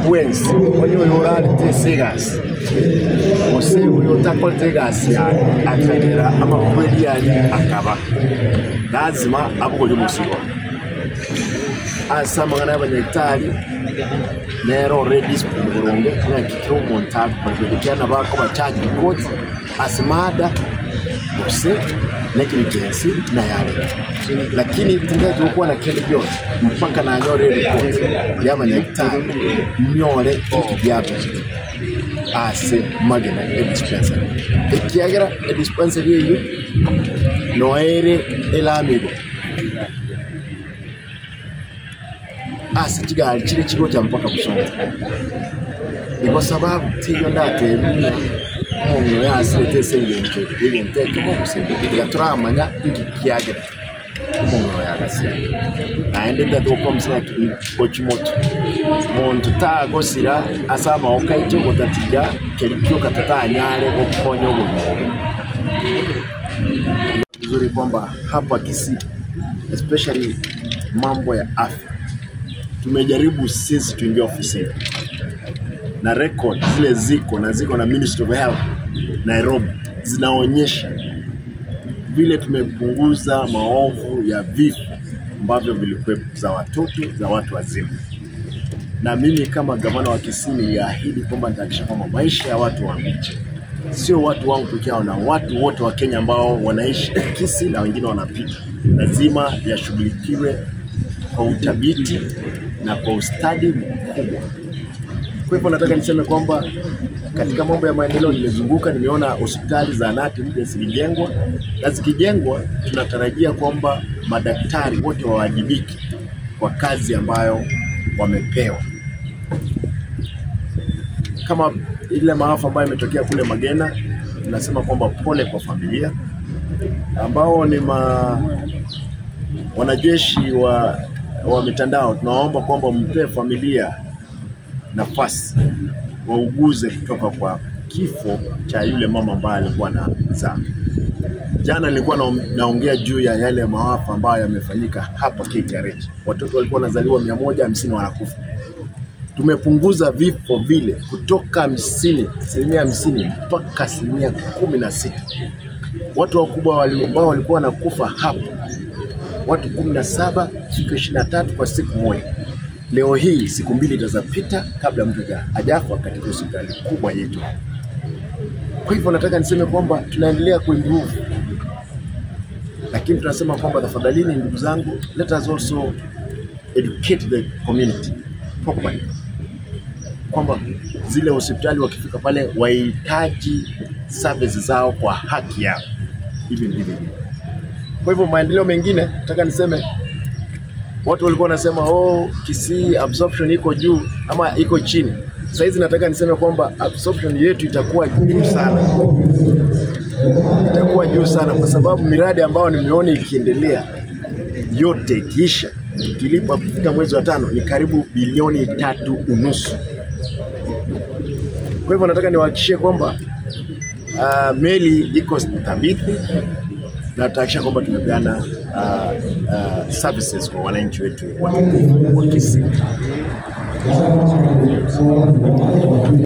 Bwensi onye oyorarete egasi gose oyo otakorete egasi yaye akagera amakweri yaye akaba lazima abugore omusigo ase amang'ana y'abanyagitari nero already boronge ng'akikire omonto akobakiana bako bacharge court ase mada gose negligence na yale, lakini tingaje kuwa na kende byose mpaka nanyore report y'abanyagitari nyore iki ase Magena dispensary ekiagera dispensary eyo noere elamigo ase kigali kile kigo cha mpaka Busongo ni kwa sababu tiyo ndatemia omuntu yasirete sengencho ibintu kimo yaturamanya iki kiagera omuntu yagasira naende ndatukomsina kochimoto muntu tagosira asama okaito gotatiga kerikyo katatanyale gokonya obuno vizuri kwamba hapa Kisii especially mambo ya afya tumejaribu sisi tuingie ofisini na record zile ziko na ziko na Ministry of Health Nairobi zinaonyesha vile tumepunguza maovu ya vifo ambavyo vilikuwepo za watoto za watu wazima. Na mimi kama gavana wa Kisii niliahidi kwamba nitahakikisha kwamba maisha ya watu wa mji, sio watu wangu peke yao, na watu wote wa Kenya ambao wanaishi Kisii na wengine wanapita, lazima yashughulikiwe kwa uthabiti na kwa ustadi mkubwa. Kwa hivyo nataka niseme kwamba katika mambo ya maendeleo nimezunguka, nimeona hospitali, zahanati mpya zilijengwa, na zikijengwa tunatarajia kwamba madaktari wote wawajibike kwa kazi ambayo wamepewa. Kama ile maafa ambayo imetokea kule Magena, tunasema kwamba pole kwa familia ambao ni wanajeshi wa mitandao. Tunaomba kwamba mpe familia nafasi wauguze kutoka kwa kifo cha yule mama ambaye alikuwa anazaa. Jana nilikuwa naongea juu ya yale maafa ambayo yamefanyika hapa KTRH. Watoto walikuwa wanazaliwa 150 wanakufa. Tumepunguza vifo vile kutoka 50% mpaka 16%. Watu wakubwa ambao walikuwa wanakufa hapa watu 17 siku 23 kwa siku moja. Leo hii siku mbili itazapita kabla mtu hajafa katika hospitali kubwa yetu. Kwa hivyo nataka niseme kwamba tunaendelea kuimprove, lakini tunasema kwamba tafadhalini, ndugu zangu, let us also educate the community properly, kwamba zile hospitali wakifika pale wahitaji services zao kwa haki yao. Hivi ndivyo. Kwa hivyo maendeleo mengine nataka niseme, watu walikuwa wanasema oh, Kisii absorption iko juu ama iko chini. Sasa hizi nataka niseme kwamba absorption yetu itakuwa juu sana, itakuwa juu sana kwa sababu miradi ambayo nimeona ikiendelea yote ikiisha, tukilipa kufika mwezi wa 5 ni karibu bilioni 3.5. Kwa hivyo nataka niwahakikishie kwamba meli iko thabiti na tutahakikisha kwamba tumepeana services kwa wananchi wetu wa Kisii.